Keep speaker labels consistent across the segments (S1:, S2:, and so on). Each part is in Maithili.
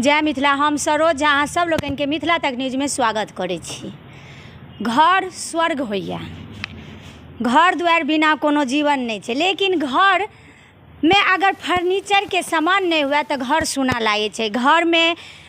S1: जय मिथिला। हम सरोज झा अहाँ सब लोकनिके मिथिला तक न्यूजमे स्वागत करै छी। घर स्वर्ग होइए, घर दुआरि बिना कोनो जीवन नहि छै, लेकिन घरमे अगर फर्नीचरके सामान नहि हुए तऽ घर सूना लागै छै। घरमे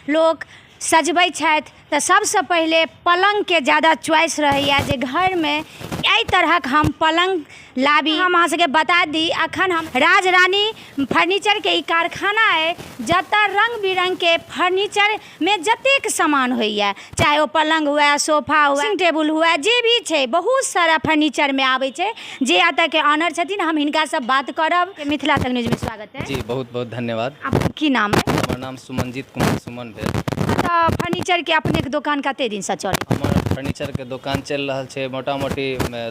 S1: लोक सजबै छथि तऽ सबसँ पहिले पलङ्गके ज्यादा च्वाइस रहैए जे घरमे एहि तरहक हम पलङ्ग लाबी। हम अहाँ सबके बता दी, अखन हम राजरानी फर्नीचरके ई कारखाना अइ जतऽ रङ्ग बिरङ्गके फर्नीचरमे जतेक सामान होइए, चाहे ओ पलङ्ग हुए, सोफा हुए, ड्रेसिंग टेबुल हुए, जे भी छै बहुत सारा फर्नीचरमे आबै छै। जे एतऽके ऑनर छथिन हम हिनकासँ बात करब। मिथिला तक न्यूजमे स्वागत है।
S2: जी बहुत बहुत धन्यवाद।
S1: आपके की नाम है?
S2: हमर नाम सुमनजीत कुमार सुमन भेल।
S1: तऽ फर्नीचरके अपनेके दोकान कते दिनसँ चलै?
S2: हमर फर्नीचरके दोकान चलि रहल छै मोटा मोटी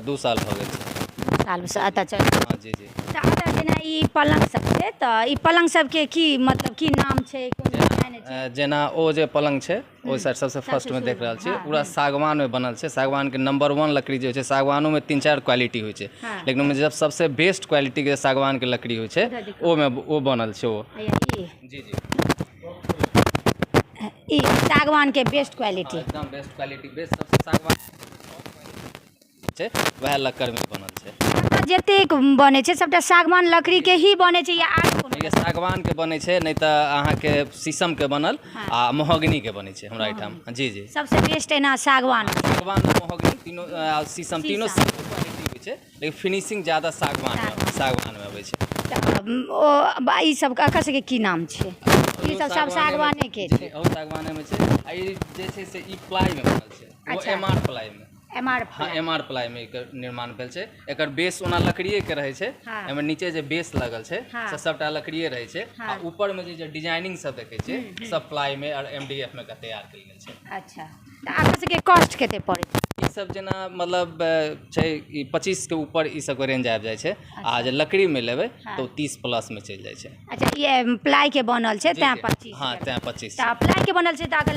S2: 2 साल भऽ गेल छै।
S1: 2 सालसँ एतऽ चलै?
S2: हँ जी जी।
S1: तऽ एतऽ जेना ई पलङ्ग सब छै तऽ ई पलङ्ग सबके की मतलब की नाम छै, कोन डिजाइन छै?
S2: जेना ओ जे पलङ्ग छै ओहि साइड सबसँ फर्स्टमे देख रहल छियै, पूरा सागवानमे बनल छै। सागवानके नंबर 1 लकड़ी जे होइ छै, सागवानोमे 3-4 क्वालिटी होइ छै, लेकिन ओहिमे जब सबसँ बेस्ट क्वालिटीके सागवानके लकड़ी होइ छै ओहिमे ओ बनल छै ओ। जी जी।
S1: ई सागवानके बेस्ट क्वालिटी,
S2: एकदम बेस्ट क्वालिटी, बेस्ट सबसँ सागवान छै वएह लक्कड़मे बनल छै।
S1: जतेक बनै छै सबटा सागवान लकड़ीके ही बनै छै या आर कोनो?
S2: सागवानके बनै छै, नहि तऽ अहाँके शीशमके बनल आ महोगनीके बनै छै हमरा एहिठाम। जी जी।
S1: सबसँ बेस्ट एना सागवान।
S2: सागवान महोगनी तीनों शीशम तीनों क्वालिटी होइ छै, लेकिन फिनिशिंग ज्यादा सागवानमे अबै छै।
S1: ओ ई सब एकर सबके की नाम छै? ई सब सब सागवानेके छै।
S2: ओ सागवानेमे छै। आ ई जे छै से ई प्लाइमे बनल छै, O M R प्लाइमे।
S1: M R,
S2: हाँ, एम आर प्लाइमे एकर निर्माण भेल छै। एकर बेस ओना लकड़िएके रहै छै, एहिमे नीचे जे बेस लगल छै से सबटा लकड़िए रहै छै, आ ऊपरमे जे डिजाइनिंग सब देखै छियै सब प्लाइमे आओर एम डी एफ मे तैयार कयल गेल छै।
S1: अच्छा, तऽ एकर सबके कॉस्ट कते पड़ै छै?
S2: ई सब जेना मतलब छै ई 25 के ऊपर ई सबके रेंज आबि जाइ छै, आ जे लकड़ीमे लेबै तऽ ओ 30 प्लसमे चलि जाइ छै।
S1: अच्छा, ई प्लाइके बनल छै तैं 25?
S2: हाँ तैं 25।
S1: तऽ प्लाइके बनल छै तऽ अगर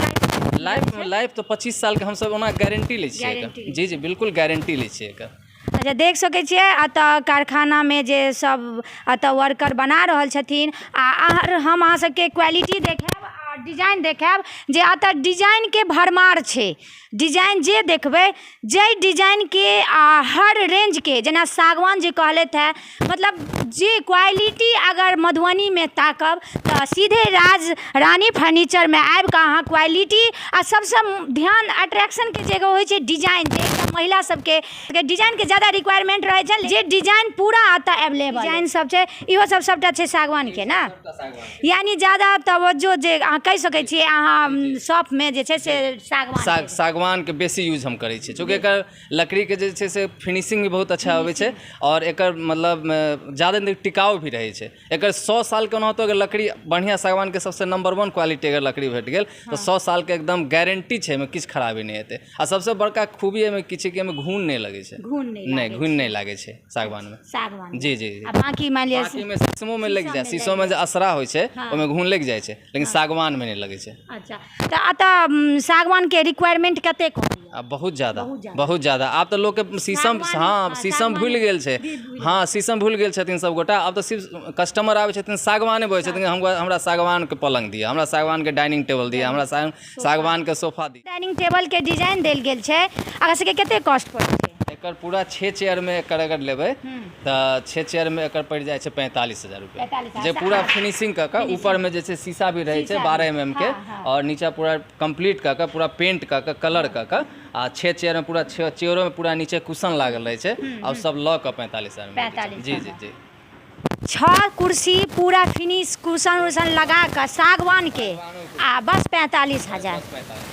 S2: लाइफ तऽ 25 सालके हमसब ओना गारंटी लै छियै एकर। जी जी बिल्कुल गारंटी लै छियै एकर।
S1: अच्छा, देख सकै छियै एतऽ कारखानामे जे सब एतऽ वर्कर बना रहल छथिन, आ हम अहाँ सबके क्वालिटी देखायब आ डिजाइन देखायब जे एतऽ डिजाइनके भरमार छै। डिजाइन जे देखबै, जाहि डिजाइनके आ हर रेंजके, जेना सागवान जे कहलथि हेँ, मतलब जे क्वालिटी अगर मधुबनीमे ताकब तऽ सीधे राज रानी फर्नीचरमे आबिकऽ अहाँ क्वालिटी आ सबसँ ध्यान अट्रैक्शनके जगह होइ छै डिजाइन, जे एकटा महिला सबके डिजाइनके ज्यादा रिक्वायरमेंट रहै छै, जे डिजाइन पूरा एतऽ एवलेबल डिजाइन सब छै। इहो सब सबटा छै सागवानके ने, यानी ज्यादा तवज्जो जे अहाँ कहि सकै छियै अहाँ शॉपमे जे छै से सागवान
S2: सागवानके बेसी यूज हम करै छियै, चूँकि एकर लकड़ीके जे छै से फिनिशिंग भी बहुत अच्छा अबै छै और एकर मतलब ज्यादा दिन टिकाउ भी रहै छै। एकर 100 सालके ओनाहितो अगर लकड़ी बढ़िआँ सागवानके सबसँ नंबर 1 क्वालिटी अगर लकड़ी भेट गेल तऽ 100 सालके एकदम गारंटी छै, एहिमे किछु खराबी नहि हेतै। आ सबसँ बड़का खूबी एहिमे की छै कि एहिमे घुन नहि लगै छै। नहि, घुन नहि लागै छै सागवानमे।
S1: सागवान।
S2: जी जी।
S1: आ बाकी मानि लिअ
S2: बाकीमे शीशमोमे लागि जाइ, शीशोमे जे असरा होइ छै ओहिमे घुन लागि जाइ छै, लेकिन सागवानमे नहि लगै छै।
S1: अच्छा, तऽ एतऽ सागवानके रिक्वायरमेंट कतेक होइए?
S2: आ बहुत ज्यादा, बहुत ज्यादा। आब तऽ लोकके शीशम, हाँ शीशम भूलि गेल छै। हाँ शीशम भूलि गेल छथिन सबगोटा। आब तऽ सिर्फ कस्टमर आबै छथिन सागवाने बजै छथिन, हमरा सागवानके पलङ्ग दिअ, हमरा सागवानके डाइनिंग टेबल दिअ, हमरा सागवानके सोफा दिअ।
S1: डाइनिंग टेबलके डिजाइन देल गेल छै, अगर सबके कते कॉस्ट पड़ै छै?
S2: एकर पूरा 6 चेयरमे एकर अगर लेबै तऽ 6 चेयरमे एकर पड़ि जाइ छै 45,000 रुपया, जे पूरा फिनिशिंग कऽ कऽ ऊपरमे जे छै शीशा भी रहै छै 12 mm के, और नीचा पूरा कम्प्लीट कऽ कऽ पूरा पेंट कऽ कऽ कलर कऽ कऽ, आ 6 चेयरमे पूरा 6 चेयरोमे पूरा नीचे कुशन लागल रहै छै, और सब लऽ कऽ 45,000। जी जी जी।
S1: 6 कुर्सी पूरा फिनिश कुशन उशन लगा कऽ सागवानके आ बस 45,000।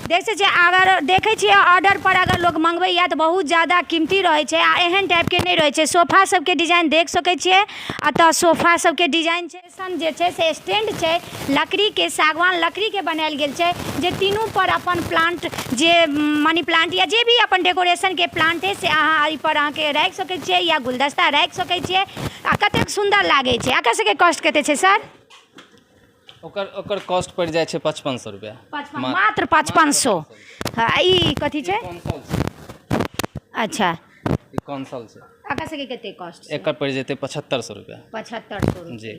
S1: देख सकै छियै, अगर देखै छियै ऑर्डर पर अगर लोक मंगबैया तऽ बहुत ज्यादा कीमती रहै छै आ एहन टाइपके नहि रहै छै। सोफा सबके डिजाइन देख सकै छियै, एतऽ सोफा सबके डिजाइन छै। सन जे छै से स्टैंड छै लकड़ीके, सागवान लकड़ीके बनायल गेल छै, जे तीनू पर अपन प्लांट जे मनी प्लांट या जे भी अपन डेकोरेशनके प्लांट है से अहाँ एहिपर अहाँके राखि सकै छियै या गुलदस्ता राखि सकै छियै, आ कतेक सुन्दर लागै छै। एकर सबके कॉस्ट कते छै सर?
S2: ओकर कॉस्ट पड़ि जाइ छै 5500 रुपया।
S1: मात्र 5500। हाँ, ई कथी छै? अच्छा,
S2: ई कॉन्सोल छै।
S1: एकर सबके कते कॉस्ट छै?
S2: एकर पड़ि जेतै 7500 रुपया।
S1: 7500
S2: जी।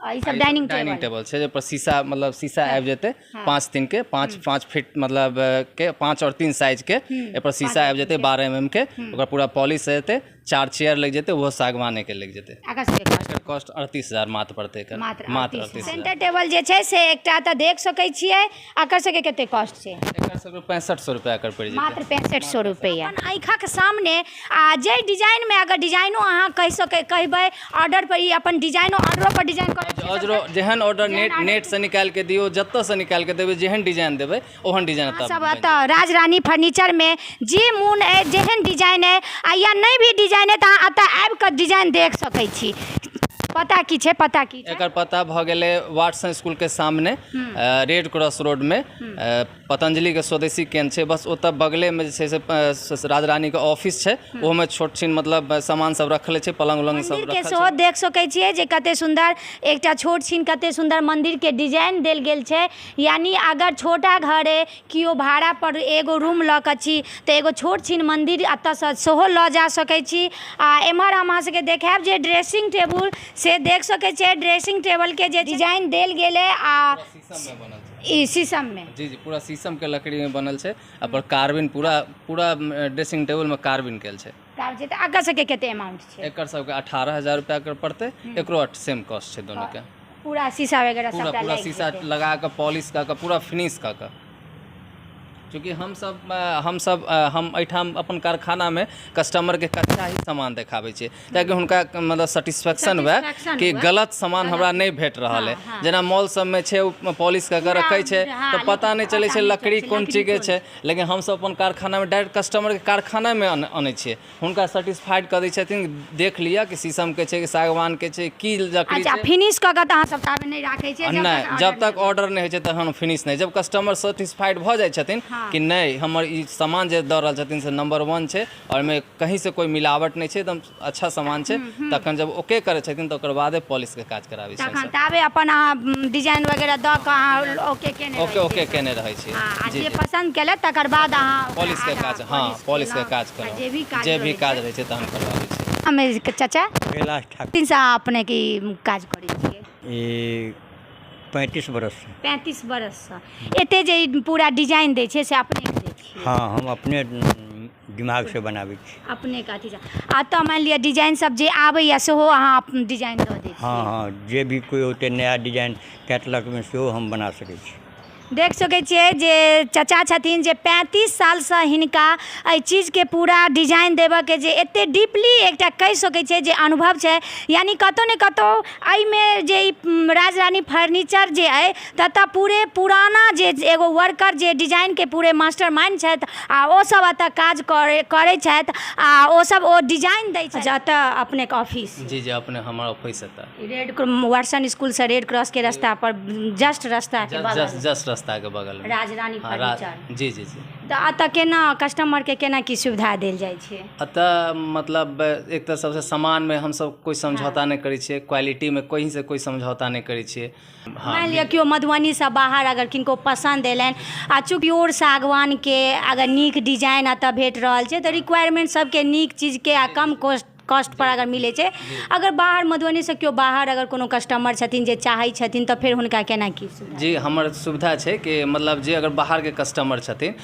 S1: आ ई सब डाइनिंग
S2: डाइनिंग
S1: टेबल।
S2: टेबल छै, जाहिपर शीशा, मतलब शीशा आबि जेतै 5 3 के, 5 5 फीट मतलब के, 5 आओर 3 साइजके। एहिपर शीशा आबि जेतै 12 mm के, ओकर पूरा पॉलिश जेतै। चार चेयर लागि जेतै, ओहो सागवानेके लागि जेतै।
S1: एकर सबके कॉस्ट?
S2: एकर कॉस्ट 38,000 मात्र पड़तै एकर।
S1: मात्र?
S2: मात्र 38,000।
S1: सेंटर टेबल जे छै से एकटा तऽ देख सकै छियै। एकर सबके कते कॉस्ट छै?
S2: एकर सबके 6500 रुपैआ एकर पड़ि जेतै।
S1: मात्र 6500 रुपैआ। अपन आँखिक सामने आ जाहि डिजाइनमे अगर डिजाइनो अहाँ कहि सकै कहबै ऑर्डर पर, ई अपन डिजाइनो ऑर्डरो पर डिजाइन करै छियै?
S2: ऑर्डरो, जेहन ऑर्डर, नेट नेटसँ निकालि के दियौ, जतऽसँ निकालि के देबै, जेहन डिजाइन देबै ओहन डिजाइन
S1: अहाँ
S2: एतऽ
S1: सब
S2: बनि।
S1: एतऽ राजरानी फर्नीचरमे जे मोन अइ, जेहन डिजाइन अइ आ या नहि भी डिजाइन अइ, तऽ अहाँ एतऽ आबि कऽ डिजाइन देख सकै छी। पता की छै? पता की छै?
S2: एकर पता भऽ गेलै वाटसन स्कूलके सामने, रेड क्रॉस रोडमे, पतंजलिके स्वदेशी केन्द्र छै, बस ओतऽ बगलेमे जे छै से राजरानीके ऑफिस छै। ओहोमे छोट छिन मतलब सामान सब रखले छै, पलङ्ग उलङ्ग सब
S1: मन्दिरके
S2: रखल
S1: सेहो
S2: छै।
S1: देख सकै छियै जे कते सुन्दर एकटा छोट छिन कते सुन्दर मन्दिरके डिजाइन देल गेल छै। यानी अगर छोटा घर अइ, केओ भाड़ा पर एगो रूम लऽ कऽ छी, तऽ एगो छोट छिन मन्दिर एतऽसँ सेहो लऽ जा सकै छी। आ एम्हर हम अहाँ सबके देखायब जे ड्रेसिंग टेबुल से देख सकै छियै। ड्रेसिंग टेबलके जे डिजाइन देल गेल अइ आ
S2: शीशममे बनल छै।
S1: ई शीशममे?
S2: जी जी पूरा शीशमके लकड़ीमे बनल छै आ पर कार्बिन, पूरा पूरा ड्रेसिंग टेबलमे कार्बिन कयल छै।
S1: तब छै तऽ एकर सबके कते अमाउंट छै?
S2: एकर सबके 18,000 रुपैआ के पड़तै। एकरो सेम कॉस्ट छै दोनोके।
S1: पूरा शीशा वगैरह
S2: पूरा
S1: सबटा
S2: पूरा
S1: लागि
S2: शीशा
S1: जेतै।
S2: लगा कऽ, पॉलिश कऽ कऽ, पूरा फिनिश कऽ कऽ। चूँकि हमसब हम एहिठाम अपन कारखानामे कस्टमरके कच्चा ही सामान देखाबै छियै, ताकि हुनका मतलब सेटिस्फेक्शन हुए
S1: Satisfaction
S2: कि
S1: हुए।
S2: गलत सामान हमरा नहि भेट रहल है। जेना मॉल सबमे छै, ओ पॉलिश कऽ कऽ
S1: पूरा,
S2: रखै छै तऽ पता
S1: लेकिन
S2: नहि चलै
S1: पता
S2: छै
S1: नहि
S2: लकड़ी
S1: चलै छै,
S2: कोन
S1: लकड़ी
S2: चीजके
S1: कोन
S2: छै। लेकिन हमसब अपन कारखानामे डायरेक्ट कस्टमरके कारखानामे अनै छियै, हुनका सेटिस्फाइड कऽ दै छथिन, देख लिअ कि शीशमके छै कि सागवानके छै, की लकड़ी
S1: अच्छा
S2: छै।
S1: फिनिश कऽ कऽ तऽ अहाँ सब ताबे नहि राखै छियै जब
S2: नहि
S1: तक
S2: जब
S1: order
S2: तक ऑर्डर नहि होइ छै तहन फिनिश नहि। जब कस्टमर सेटिस्फाइड भऽ जाइ छथिन कि नहि, हमर ई सामान जे दऽ रहल छथिन से नंबर वन छै और ओहिमे कहींसँ कोइ मिलावट नहि छै, एकदम अच्छा सामान छै, तखन जब ओके करै छथिन तऽ ओकर बादे पॉलिशके काज कराबै छियै
S1: तखन
S2: हमसब।
S1: ताबे अपन अहाँ डिजाइन वगैरह दऽ कऽ अहाँ ओके केने
S2: ओके
S1: रहै
S2: ओके
S1: छियै।
S2: केने रहै छियै।
S1: आ
S2: जी
S1: जे
S2: जी
S1: पसन्द केलथि तकर बाद अहाँ ओकरा
S2: पॉलिशके
S1: आगाँ
S2: काज, हँ,
S1: पॉलिश
S2: पॉलिशके
S1: केलहुँ
S2: काज
S1: आ
S2: केलहुँ।
S1: जे भी काज
S2: जे भी
S1: रहै
S2: काज
S1: छै।
S2: रहै छै तहन करबाबै छियै।
S1: हमे चाचा
S3: कैलाश ठाकुर।
S1: दिन से अहाँ अपने के ई काज करै छियै?
S3: ई 35 बरससँ।
S1: 35 बरससँ। एते जे ई पूरा डिजाइन दै छै से अपने दै छियै?
S3: हँ, हम अपने दिमागसँ बनाबै छी।
S1: अपने के अथी आ तऽ मानि लिअ डिजाइन सब जे आबैया सेहो अहाँ अपन डिजाइन दऽ दै छियै?
S3: हँ, जे भी कोइ होतै नया डिजाइन कैटलॉगमे, सेहो हम बना सकै छी।
S1: देख सकै छियै जे चचा छथिन जे 35 सालसँ हिनका एहि चीजके पूरा डिजाइन देबऽके जे एते डीपली एकटा कहि सकै छियै जे अनुभव छै। यानि कतहु ने कतहु एहिमे जे ई राजरानी फर्नीचर जे अइ, ततऽ पूरे पुराना जे एगो वर्कर जे डिजाइनके पूरे मास्टर माइंड छथि आ ओसब एतऽ काज करै छथि आ ओसब ओ डिजाइन दै छथि। एतऽ अपनेके ऑफिस?
S2: जी जी अपने हमर ऑफिस एतऽ।
S1: रेड वाटसन स्कूलसँ रेड क्रॉसके रास्ता पर, जस्ट रास्ताके
S2: जस्ट
S1: बगल।
S2: जस्ट रास्ताके बगलमे।
S1: राजरानी
S2: हँ,
S1: फर्नीचर।
S2: जी जी जी
S1: तऽ एतऽ केना कस्टमरके केना की सुविधा देल जाइ छै?
S2: एतऽ मतलब एक तऽ सबसँ सामानमे हमसब कोइ समझौता नहि करै छियै, क्वालिटीमे कहींसँ कोइ समझौता नहि करै छियै, हँ।
S1: मानि लिअ केओ मधुबनीसँ बाहर अगर किनको पसन्द एलनि आ चूँकि प्योर सागवानके अगर नीक डिजाइन एतऽ भेट रहल छै, तऽ रिक्वायरमेंट सबके नीक चीजके आ कम कॉस्ट कॉस्ट पर अगर मिलै छै, अगर बाहर मधुबनीसँ केओ बाहर अगर कोनो कस्टमर छथिन जे चाहै छथिन, तऽ फेर हुनका केना की सुविधा?
S2: जी, हमर सुविधा छै कि मतलब जे अगर बाहरके कस्टमर छथिन,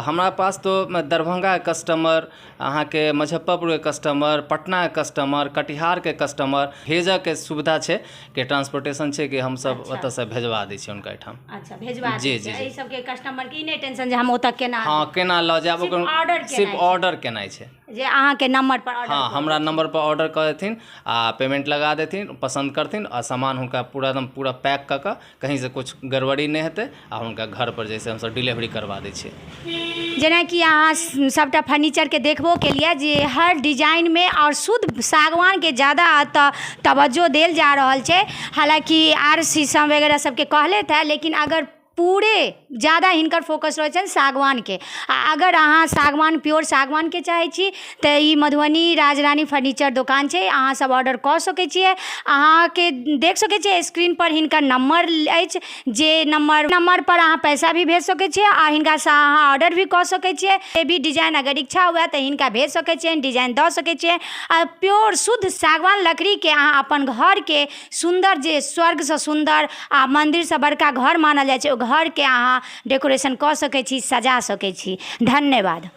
S2: हमरा पास तो दरभंगाके कस्टमर, अहाँके मुजफ्फरपुरके कस्टमर, पटनाके कस्टमर, कटिहारके कस्टमर, भेजऽके सुविधा छै कि ट्रांसपोर्टेशन छै कि हमसब ओतऽसँ भेजवा दै छियै हुनका एहिठाम।
S1: अच्छा, भेजवा
S2: जी,
S1: दै
S2: जी,
S1: छियै।
S2: जी।
S1: एहि सबके कस्टमरके ई नहि टेंशन जे हम ओतऽ केना
S2: हँ, केना लऽ जायब।
S1: सिर्फ
S2: ओकर
S1: ऑर्डर केनाइ
S2: सिर्फ
S1: छै।
S2: ऑर्डर केनाइ छै।
S1: जे अहाँके नंबर पर ऑर्डर
S2: हँ, हमरा नंबर पर ऑर्डर कऽ देथिन आ पेमेंट लगा देथिन, पसन्द करथिन आ सामान हुनका पूरा एकदम पूरा पैक कऽ कऽ, कहींसँ किछु गड़बड़ी नहि हेतै आ हुनका घर पर जैसे हमसब डिलीवरी करवा दै छियै।
S1: जेनाकि अहाँ सभटा फर्नीचरके देखबो केलियै जे हर डिजाइनमे आओर शुद्ध सागवानके ज्यादा एतऽ तवज्जो देल जा रहल छै। हालाँकि आर शीशम वगैरह सबके कहलथि हे, लेकिन अगर पूरे जादा हिनकर फोकस रहै छनि सागवानके। आओर अगर अहाँ सागवान, प्योर सागवानके चाहै छी तऽ ई मधुबनी राजरानी फर्नीचर दोकान छै, अहाँ सब ऑर्डर कऽ सकै छियै। अहाँके देख सकै छियै स्क्रीनपर हिनकर नम्बर अछि, जे नम्बरपर अहाँ पैसा भी भेज सकै छियै आओर हिनकासँ अहाँ ऑर्डर भी कऽ सकै छियै। जे भी डिजाइन अगर इच्छा हुए तऽ हिनका भेज सकै छियनि, डिजाइन दऽ सकै छियै। आओर प्योर शुद्ध सागवान लकड़ीके अहाँ अपन घरके सुन्दर, जे स्वर्गसँ सुन्दर आओर मन्दिरसँ बड़का घर मानल जाइ छै, ओ घरके अहाँ डेकोरेशन कऽ सकै छी, सजा सकै छी। धन्यवाद।